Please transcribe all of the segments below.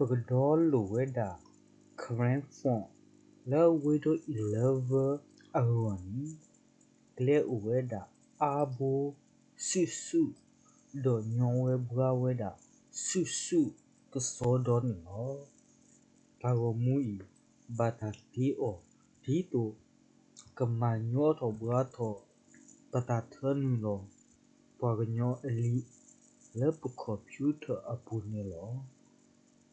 ပကဒီလိာ်ဝဲဒၣ် Karen font လၢ Windows eleven အဂီၢ်န့ၣ် ကျဲအိၣ်ဝဲဒၣ်အါဘိစုာ်စုာ် ဒီးညီဝဲဘှါဝဲဒၣ်စုာ်စုာ်ကစီဒီန့ၣ်လီၤ. တၢ်ဂီၤမူအံၤ ဘၣ်တၢ်တ့အီၤ ဒ်သိးကမၤညီထီၣ်ဘှါထီၣ် ပတၢ်ထၢနုာ်လီၤ ပှၤကညီအလံာ် လၢပ computer အပူၤန့ၣ်လီၤ.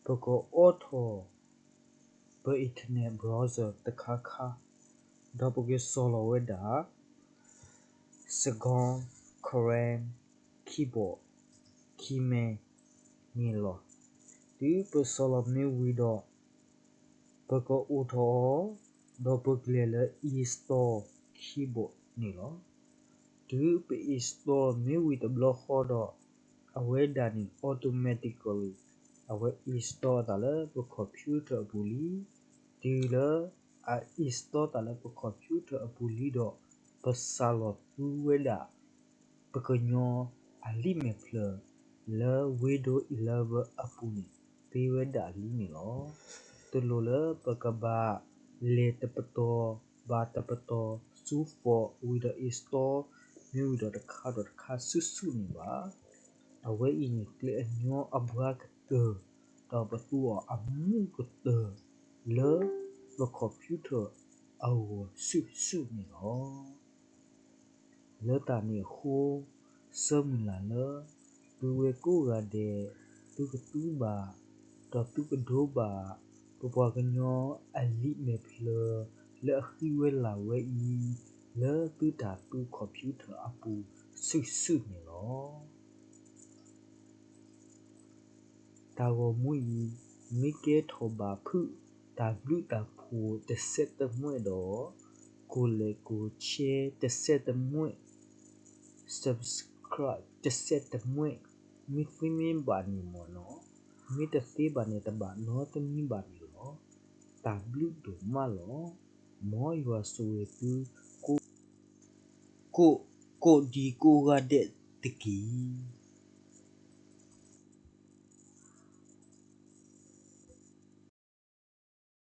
ပကအိးထီၣ် ပ internet browser တခါခါ ဒီးပကစီၢ်လီၤဝဲဒၣ် Saigon Karen Keyboard Command န့ၣ်လီၤ. တုၤပစီၢ်လီၤမ့ၢ်ဝံၤဒီး ပကအိးထီၣ်အီၤ ဒီးပကလဲၤလၢ install keyboard န့ၣ်လီၤ. တုၤပ install မ့ၢ်ဝံၤတဘျီဃီဒီး အဝဲဒၣ်န့ၣ် automatically အဝဲ install အသးလၢပ computer အပူၤလံ. တုၤလၢအ install သးလၢပ computer အပူၤလံဒီး ပစးလီၤသူဝဲဒၣ် ပကညီအလံာ်မဲာ်ဖျၢၣ် လၢ Windows eleven အပူၤန့ၣ် သ့ဝဲဒၣ်လံန့ၣ်လီၤ. တလိၣ်လၢပကဘၣ်လဲၤတပတီၢ် ဘၣ်တပတီၢ် ဆူ font ဝံၤဒီး install မ့ၢ်ဝံၤဒီးတခါဒီးတခါစုာ်စုာ်န့ၣ်ဘၣ်. အဝဲအံၤန့ၣ် ကျဲအညီအဘှါကတၢၢ် ဒီးပသူအီၤအမူကတၢၢ် လၢပ computer အဂီၢ်စုာ်စုာ်န့ၣ်လီၤ. လၢတၢ်န့ၣ်အဃိ ဆၢမုၢ်လၢ်လၢ သုဝဲကိးဂၤဒဲး သုကသူဘၣ် ဒီးသုကဒိဘၣ် ပပှၤကညီအလံာ်မဲာ်ဖျၢၣ် လၢအဃံဝဲလၤဝဲအံၤ လၢသုတၢ်သူ computer အပူၤစုာ်စုာ်န့ၣ်လီၤ. တၢ်ဂီၤမူအံၤ မ့ၢ်ကဲထီၣ်ဘၣ်ဖုး တၢ်ဘျုးတၢ်ဖှိၣ်တစဲးတမှဲးဒီး ကိၣ်လဲၣ်ကိၣ်ဆဲတစဲးတမှဲး subscribe တစဲးတမှဲး မ့ၢ်သ့မ့ၢ်ဘၣ်န့ၣ်မ့ၢ်နီၤ, မ့ၢ်တသ့ဘၣ်န့ၣ် တဘၣ်နီတမံၤဘၣ်န့ၣ်လီၤ. တၢ်ဘျုးဒိၣ်မးလီၤ. မ်ယွၤဆိၣ်ဂ့ၤသု ကိး ကိး ကိးဒံကိးဂၤဒဲးတက့ၢ်.